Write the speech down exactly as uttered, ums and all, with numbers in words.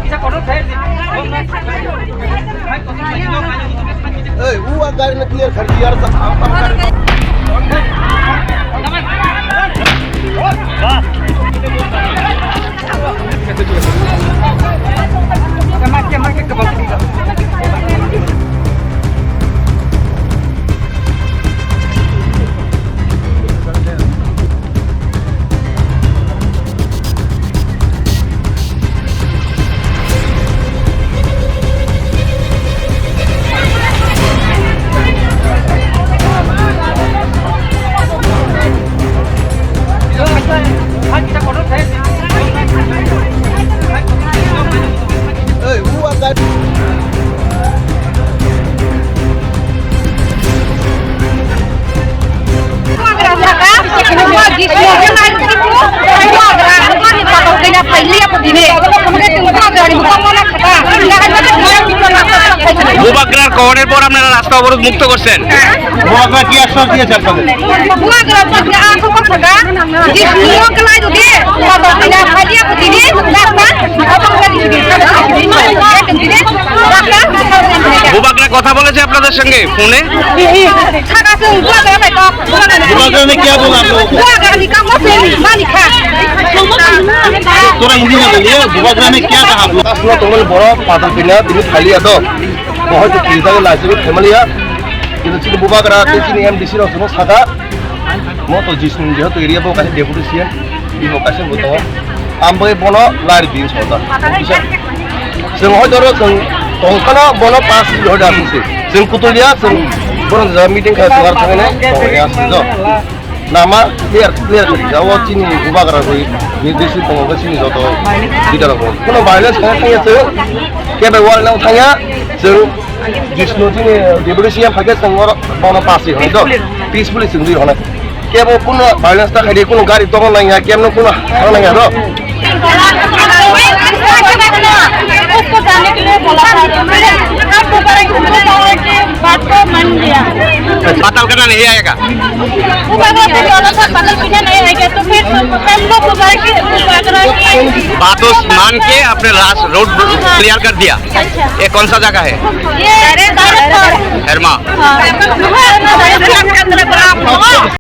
Hey, who are guiding the clear? Hey, who are that? বুবাগ্রার কবরের পর আপনারা রাস্তা অবরোধ মুক্ত করছেন। বুবাগ্রা কি আশ্বাস দিয়েছে আপনাদের? বুবাগ্রা আশ্বাস থাকা, যে নিয়ম কেলাই যদি, বুবাগ্রা কথা বলেছে আপনাদের সঙ্গে ফোনে? बुबाग्रा ने क्या बोला आप लोगों को? बुबाग्रा ने क्या बोला? थोड़ा हिंदी में बोलिए, बुबाग्रा ने क्या कहा आप लोग? Asno tongmani borok patal pina tini thaliya do. Bo hoito tini thani laisani family ya. Kintu chini bubagra tei chini M D C rok chwngno saka. Mo to Jisnu jehetu area bo kaisa deputy C M, bini bo kaisa bo tongo. Ang bai bono lari din sota. Chwng hoito ro chwng tongkhana bono pass hoito aswk se. Chwng kutulia chwng bono meeting kha chwng ar thangna tongya aswk jo. Nama clear, clear kha. Jao chini bubagra rwi nirdeshi tongo chini joto leader rok. Kuno violence kha thangya chwng. Kebe wal nang thangya chwng. Jisnu chini deputy C M phai khe chwng oro bono pass ri hwnwi do. Peacefully chwng ri hwnwi. Kebo kuno violence ta khaidi, kuno gari tongna nangya, kemno kuno thangna nangya do. उसको जाने के लिए बोला था, तो फिर हम दोबारा उसको कहा कि बात को मान लिया। बात अलकना नहीं आएगा। वो बात को बोला था, बात अलकना नहीं आएगा, तो फिर हम लोग दोबारा की, दोबारा की बात उस मान के अपने लास्ट रोड क्लियर कर दिया। ये कौन सा जगह है? ये डायरेक्ट हेरमा।